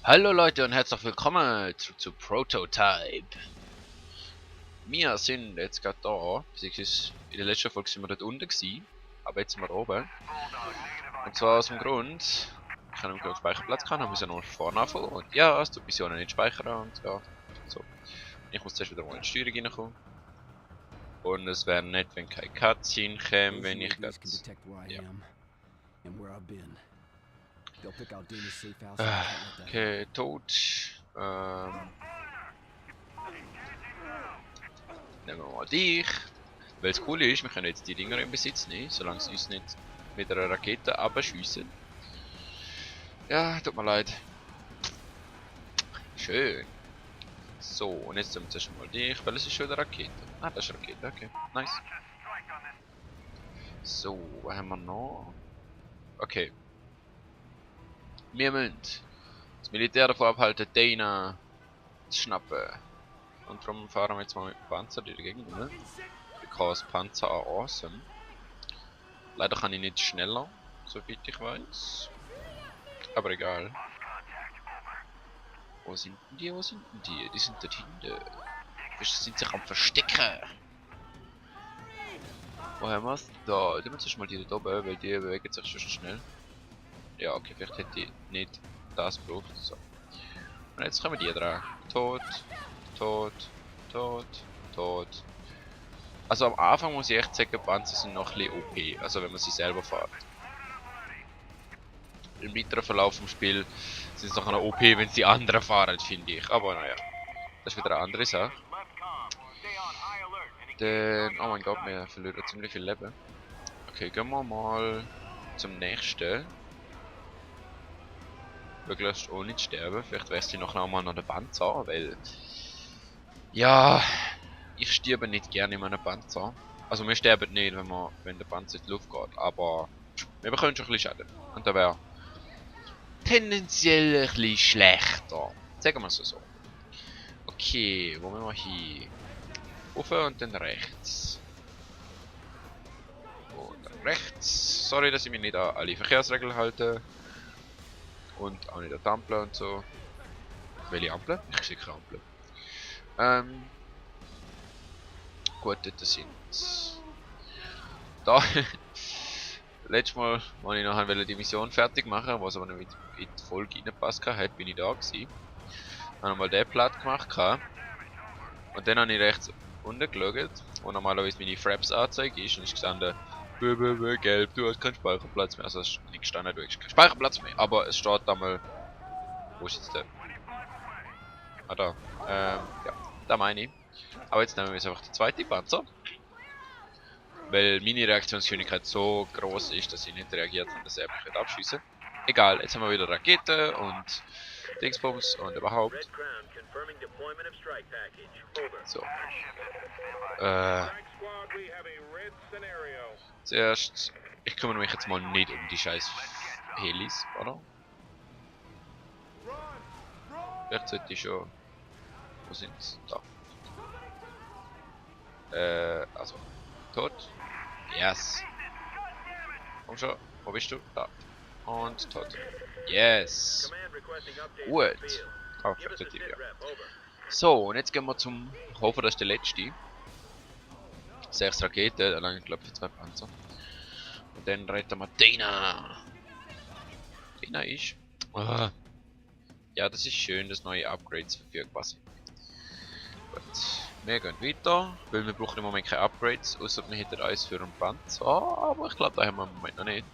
Hallo Leute und herzlich willkommen zu Prototype. Wir sind jetzt gerade da, beziehungsweise in der letzten Folge sind wir dort unten gewesen, aber jetzt sind wir oben. Und zwar aus dem Grund, ich habe einen Speicherplatz gehabt, haben wir noch vorne anfangen und ja, es tut Missionen nicht speichern und ja, so. Ich muss zuerst wieder mal in die Steuerung reinkommen. Und es wäre nett, wenn kein Cutscene käme, wenn ich gerade... Ja. Okay, tot. Nehmen wir mal dich. Weil das Coole ist, wir können jetzt die Dinger in Besitz nehmen, solange sie uns nicht mit einer Rakete abschiessen. Ja, tut mir leid. Schön. So, und jetzt zum zuerst mal dich, weil es ist schon eine Rakete. Ah, das ist eine Rakete, okay. Nice. So, was haben wir noch? Okay. Wir müssen das Militär davor abhalten, Dana zu schnappen. Und darum fahren wir jetzt mal mit dem Panzer durch die Gegend, ne? Because Panzer are awesome. Leider kann ich nicht schneller, soweit ich weiß. Aber egal. Wo sind denn die? Wo sind denn die? Die sind dort hinten. Sind sich am Verstecken. Wo haben wir es? Da. Die müssen mal die da oben, weil die bewegen sich schon schnell. Ja, okay, vielleicht hätte ich nicht das gebraucht. So. Und jetzt kommen die dran. Tot, tot, tot, tot. Also am Anfang muss ich echt sagen, Panzer sind noch ein bisschen OP. Also wenn man sie selber fährt. Im weiteren Verlauf des Spiels sind es noch eine OP, wenn sie die anderen fahren, finde ich. Aber naja, das ist wieder eine andere Sache. Denn, oh mein Gott, wir verlieren ziemlich viel Leben. Okay, gehen wir mal zum nächsten. Möglichst ohne zu sterben. Vielleicht wechsle ich noch einmal an den Panzer, weil... Ja, ich sterbe nicht gerne in einem Panzer. Also wir sterben nicht, wenn der Panzer in die Luft geht, aber wir bekommen schon ein bisschen Schaden. Und da wäre tendenziell ein bisschen schlechter. Sagen wir es so. Okay, wo müssen wir hin? Rauf und dann rechts. Und dann rechts. Sorry, dass ich mich nicht an alle Verkehrsregeln halte. Und auch nicht an die Ampel und so. Welche Ampel? Ich sehe keine Ampel. Gut, dort sind da. Letztes Mal, als ich nachher die Mission fertig machen, was aber nicht in die Folge reingepasst hat, bin ich da gewesen. Habe mal den platt gemacht. Und dann habe ich rechts unten geschaut, wo normalerweise meine Fraps Anzeige ist, und ist gestanden, gelb, du hast keinen Speicherplatz mehr. Also es ist nicht gestanden, du hast keinen Speicherplatz mehr, aber es steht da mal, wo ist jetzt der? Ah da, ja, da meine ich. Aber jetzt nehmen wir jetzt einfach den zweiten Panzer. Weil meine Reaktionsgeschwindigkeit so groß ist, dass ich nicht reagiert habe, dass er einfach abschießen. Egal, jetzt haben wir wieder Rakete und Dingsbums und überhaupt. So. Zuerst, ich kümmere mich jetzt mal nicht um die scheiß Helis, oder? Vielleicht sollte ich schon... Wo sind's? Da. Also. Tot. Yes. Komm schon. Wo bist du? Da. Und tot. Yes. Gut. Effektiv, ja. So, und jetzt gehen wir zum... Ich hoffe, das ist der letzte. 6 Raketen, dann ich glaube für 2 Panzer. Und dann retten wir Dana. Dana ist... Oh. Ja, das ist schön, dass neue Upgrades verfügbar sind. Gut. Wir gehen weiter, weil wir brauchen im Moment keine Upgrades, außer wir hätten eins für einen Panzer. Oh, aber ich glaube, da haben wir im Moment noch nicht.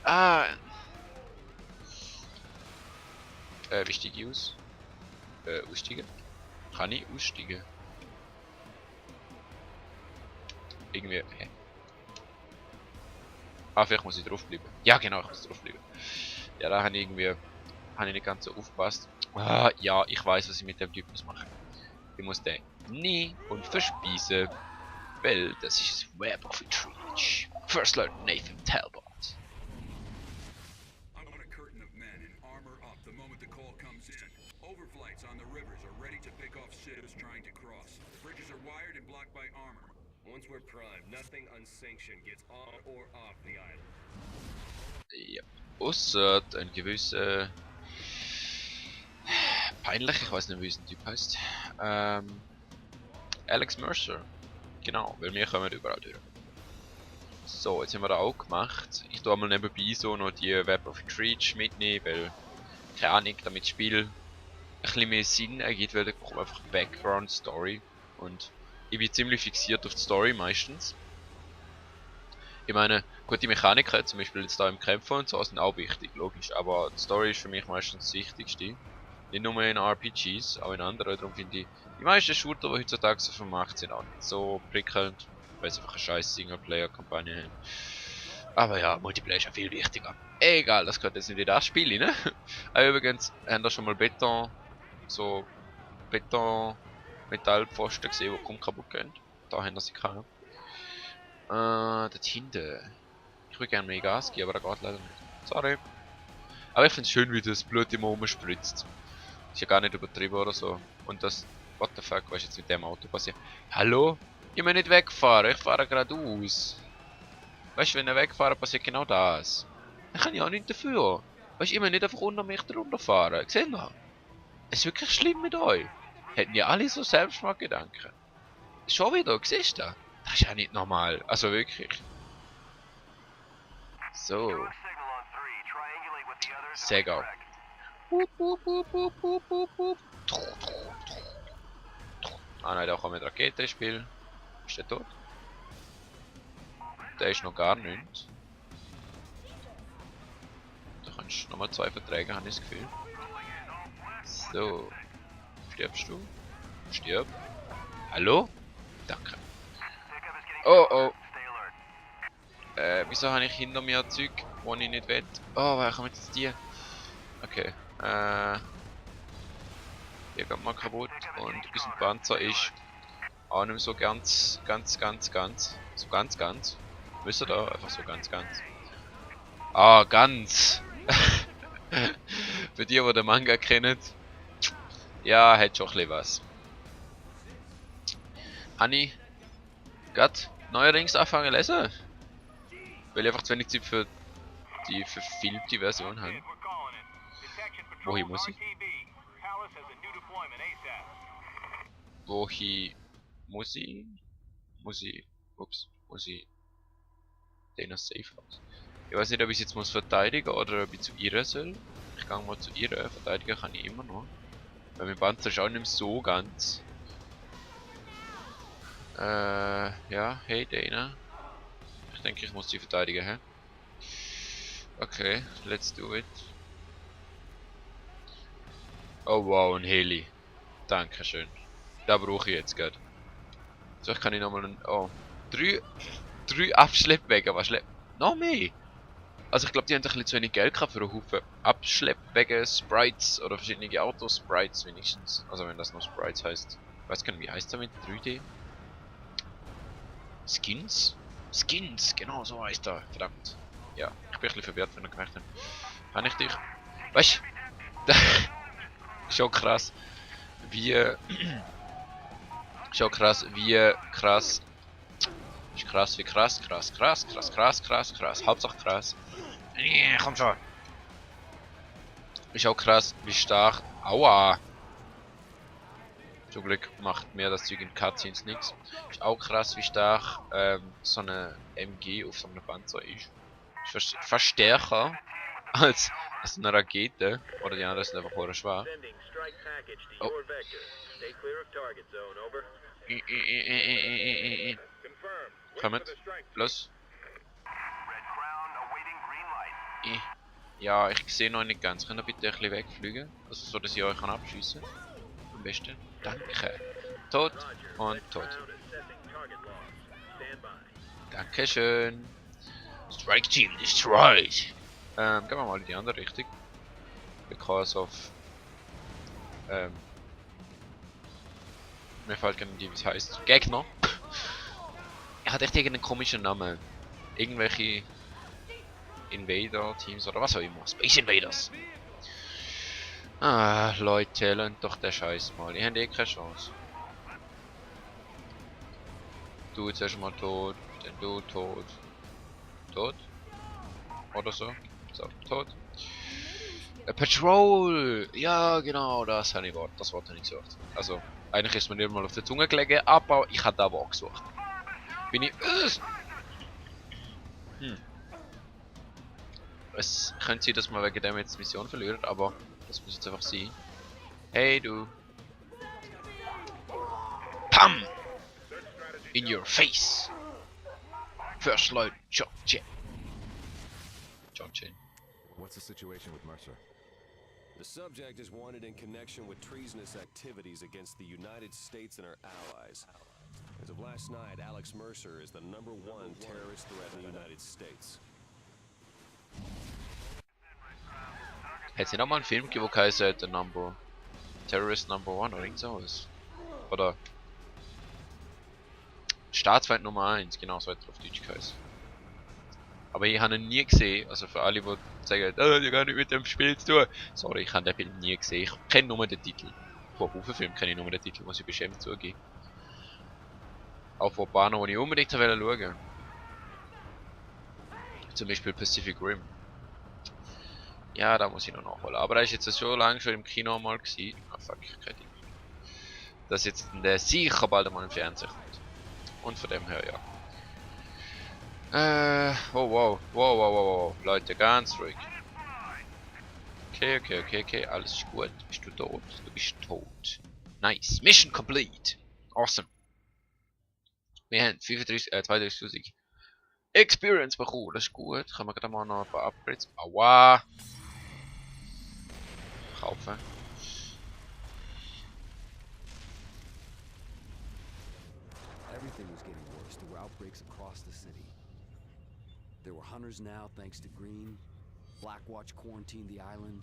Ah. Wie steige ich aus? Aussteigen? Kann ich aussteigen? Irgendwie, hä? Ah, vielleicht muss ich drauf bleiben. Ja, genau, ich muss drauf bleiben. Ja, da habe ich irgendwie nicht ganz so aufgepasst. Ah, ja, ich weiß, was ich mit dem Typ muss machen. Ich muss den nie und verspeisen, weil das ist das Web of Intrigue. First Lieutenant Nathan Talbot. Overflights on the rivers are ready to pick off ships trying to cross. Bridges are wired and blocked by armor. Once we're primed, nothing unsanctioned gets on or off the island. Ja. Ausser ein gewisser Peinlich, ich weiß nicht, wie unser Typ heißt. Alex Mercer. Genau, weil wir kommen überall durch. So, jetzt haben wir da auch gemacht. Ich tue mal nebenbei so noch die Web of Reach mitnehmen, weil, keine Ahnung, damit das Spiel ein bisschen mehr Sinn ergibt, weil da kommt einfach Background Story. Und ich bin ziemlich fixiert auf die Story meistens. Ich meine, gut, die Mechaniken, zum Beispiel jetzt da im Kämpfen und so, sind auch wichtig, logisch. Aber die Story ist für mich meistens das Wichtigste. Nicht nur in RPGs, auch in anderen. Darum finde ich, die meisten Shooter, die heutzutage so vom Markt sind, auch nicht so prickelnd, weil sie einfach eine scheiß Singleplayer-Kampagne haben. Aber ja, Multiplayer ist ja viel wichtiger. Egal, das gehört jetzt nicht in das Spiel, ne? Aber übrigens, haben da schon mal Beton-Metallpfosten gesehen, die kaum kaputt gehen. Da haben wir sie gehabt. Dort hinten. Ich würde gerne mehr Gas geben, aber das geht leider nicht. Sorry. Aber ich finde es schön, wie das Blut immer rumspritzt. Ist ja gar nicht übertrieben oder so. Und das, what the fuck, was ist jetzt mit dem Auto passiert? Hallo? Ich will nicht wegfahren, ich fahre geradeaus. Weißt du, wenn ich wegfahre, passiert genau das. Dann kann ich auch nicht dafür. Weißt du, ich will nicht einfach unter mich drunter fahren. Seht ihr? Es ist wirklich schlimm mit euch. Hätten ja alle so Selbstmordgedanken. Schon wieder, siehst du das? Das ist ja nicht normal. Also wirklich. So. Sega. Ah nein, da kommt mit Rakete ins Spiel. Ist der tot? Der ist noch gar nicht. Da kannst du nochmal 2 Verträge, habe ich das Gefühl. So. Stirbst du? Stirb. Hallo? Danke. Oh oh. Wieso habe ich hinter mir Zeug, wo ich nicht will? Oh, woher kommen jetzt die? Okay. Hier geht mal kaputt. Und unser Panzer ist auch nicht mehr so ganz. So ganz. Wisst ihr da? Einfach so ganz. Ah, ganz. Für die den Manga kennen. Ja, hat schon ein bisschen was. Habe ich gerade neuerdings angefangen zu lesen. Weil ich einfach zu wenig Zeit für die verfilmte Version habe. Wohin muss ich? Wohin muss ich? Muss ich den Safe House? Ich weiß nicht, ob ich jetzt muss verteidigen oder ob ich zu ihr soll. Ich gehe mal zu ihr, verteidigen kann ich immer noch. Weil mein Panzer ist auch nicht mehr so ganz. Ja, hey Dana. Ich denke, ich muss die verteidigen, hä? Okay, let's do it. Oh wow, ein Heli. Dankeschön. Da brauche ich jetzt gerade. So, ich kann ich nochmal einen. Oh. 3 Abschleppwege, was noch mehr? Also ich glaube, die haben ein bisschen zu wenig Geld gehabt für einen Haufen Abschleppwege, Sprites oder verschiedene Auto-Sprites wenigstens. Also wenn das noch Sprites heißt. Ich weiß gar nicht, wie heißt damit? 3D? Skins? Skins, genau so heißt er. Verdammt. Ja, ich bin ein bisschen verwirrt, wenn er gemerkt hat. Kann ich dich? Weißt du? Schon krass. Schon krass, wie krass. Ist krass, wie krass. Hauptsache krass. Komm schon. Ist auch krass, wie stark. Aua! Zum Glück macht mir das Zeug in Cutscenes nichts. Ist auch krass, wie stark so eine MG auf so einem Panzer ist. Ist fast stärker als eine Rakete. Oder die anderen sind einfach nur schwach. Oh. Kommt. Los. Ja, ich sehe noch nicht ganz. Könnt ihr bitte ein bisschen wegfliegen? Also so, dass ich euch abschießen kann? Am besten. Danke. Tot und tot. Dankeschön. Strike Team destroyed. Gehen wir mal in die andere Richtung. Because of... mir fällt gar nicht, wie es heißt. Gegner. Er hat echt irgendeinen komischen Namen. Irgendwelche... Invader-Teams oder was auch immer. Space Invaders. Ah, Leute, lernt doch den Scheiß mal. Ihr habt eh keine Chance. Du jetzt erstmal tot, dann du tot. Tot? Oder so? So, tot. A Patrol! Ja, genau, das habe ich das Wort habe ich gesucht. Also, eigentlich ist mir nicht mal auf der Zunge gelegen, aber ich habe das Wort gesucht. Bin ich... Es könnte sein, dass wir wegen dem jetzt die Mission verlieren, aber das muss jetzt einfach sein. Hey, du. Pam! In your face! First Leute, John Chen. John Chen. What's the situation with Mercer? The subject is wanted in connection with treasonous activities against the United States and our allies. As of last night, Alex Mercer is the #1 terrorist threat in the United States. Hat es nicht nochmal einen Film gegeben, der heißt der Terrorist Number One oder irgend sowas? Oder Staatsfeind Nummer 1, genau so hat er auf Deutsch geheißen. Aber ich habe ihn nie gesehen, also für alle, die sagen, ich habe nicht mit dem Spiel zu tun. Sorry, ich habe den Film nie gesehen, ich kenne nur den Titel. Von Haufen kenne ich nur den Titel, muss ich beschämt zugeben. Auch von Bahnen, die ich unbedingt schauen wollte. Zum Beispiel Pacific Rim. Ja, da muss ich noch nachholen. Aber er ist jetzt so lange schon im Kino mal gewesen. Ah fuck, keine Idee. Dass jetzt der sicher bald einmal im Fernsehen kommt. Und von dem her, ja. Wow. Leute, ganz ruhig. Okay, alles ist gut. Bist du tot? Du bist tot. Nice. Mission complete. Awesome. Wir haben 32.000 Experience bekommen. Das ist gut. Können wir gerade mal noch ein paar Upgrades. Aua. Kaufen. Everything was getting worse. There were outbreaks across the city. There were hunters now, thanks to Green. Blackwatch quarantined the island.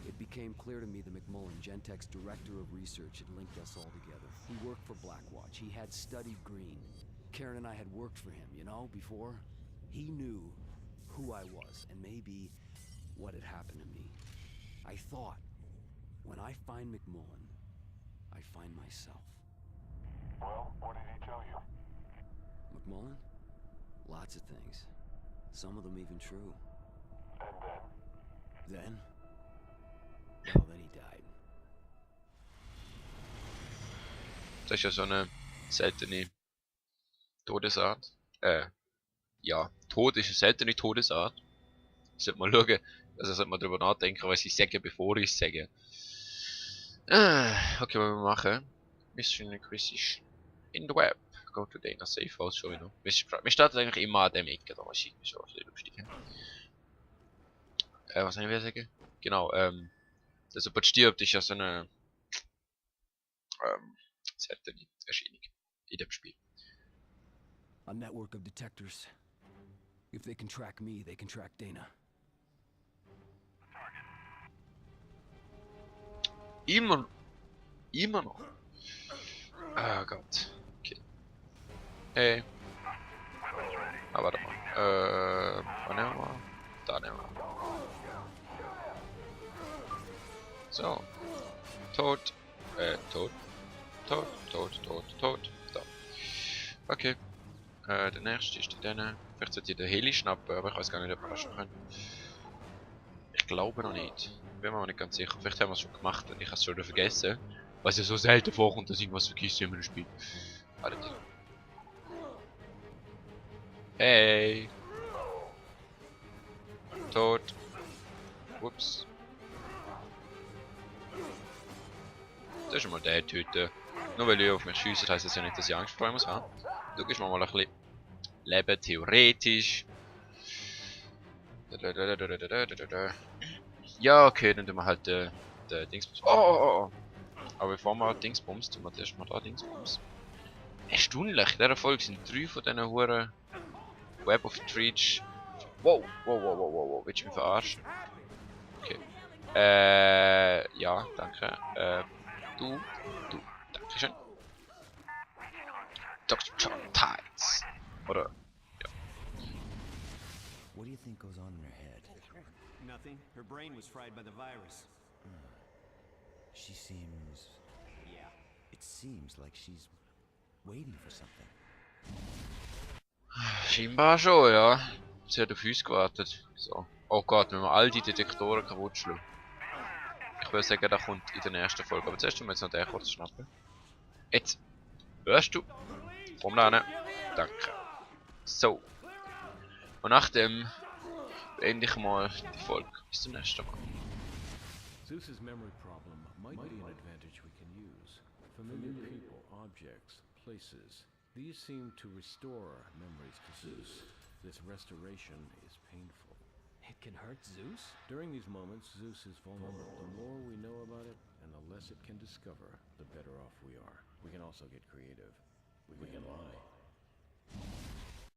It became clear to me that McMullen, Gentek's director of research, had linked us all together. He worked for Blackwatch. He had studied Green. Karen and I had worked for him, you know, before. He knew who I was and maybe what had happened to me. I thought, when I find McMullen, I find myself. Well, what did he tell you? McMullen? Lots of things. Some of them even true. And then? Then? Well, then he died. Das ist ja so eine seltene Todesart. Ja, Tod ist eine seltene Todesart. Sollte man schauen, also sollte man darüber nachdenken, was ich sage, bevor ich es sage. Okay, was wir machen. Mission Acquisition in the web. Go to data safe house, schon wieder. Wir starten eigentlich immer an dem Ecke, da wahrscheinlich ist auch ein bisschen lustig. Was soll ich sagen? Genau, der sobald stirbt, ist ja so eine seltene Erscheinung in dem Spiel. A network of detectors. If they can track me, they can track Dana. Immer noch. Ah Gott. Okay. Hey. Ah, warte mal. Wo nehmen wir? Da nehmen wir. So. Tot. Tot. Da. Okay. Der nächste ist der. Vielleicht sollte ich den Heli schnappen, aber ich weiß gar nicht, ob wir das schon können. Ich glaube noch nicht. Bin mir auch nicht ganz sicher. Vielleicht haben wir es schon gemacht und ich habe es schon wieder vergessen. Was ja so selten vorkommt, dass irgendwas vergisst in einem Spiel. Alter. Hey! Tot. Ups. Das ist schon mal der töten. Nur weil ihr auf mich schießt, heisst das ja nicht, dass ich Angst vor ihm muss haben. Du gibst mir mal ein bisschen Leben theoretisch. Ja, okay, dann tun wir halt den Dingsbums. Oh. Aber bevor wir Dingsbums, tun wir erstmal da Dingsbums. Erstaunlich, in dieser Folge sind 3 von diesen Huren Web of Treach. Wow, willst du mich verarschen? Okay. Ja, danke. Du. Dankeschön. Dr. John Tides. Oder, ja. What do you think goes on in her head? Nothing. Her brain was fried by the virus. She seems... Yeah. It seems like she's waiting for something. Scheinbar schon, ja. Sie hat auf uns gewartet. So. Oh Gott, wenn wir all die Detektoren kaputt schlagen. Ich würde sagen, das kommt in der nächsten Folge. Aber zuerst müssen wir jetzt noch den kurz schnappen. Jetzt! Hörst du? Komm da rein. Danke. So. Und nach dem beende ich mal die Folge. Bis zum nächsten Mal. Zeus's memory problem might be an advantage we can use. Familiar people, objects, places. These seem to restore memories to Zeus. This restoration is painful. It can hurt Zeus? During these moments, Zeus is vulnerable. The more we know about it, and the less it can discover, the better off we are. We can also get creative. We can lie.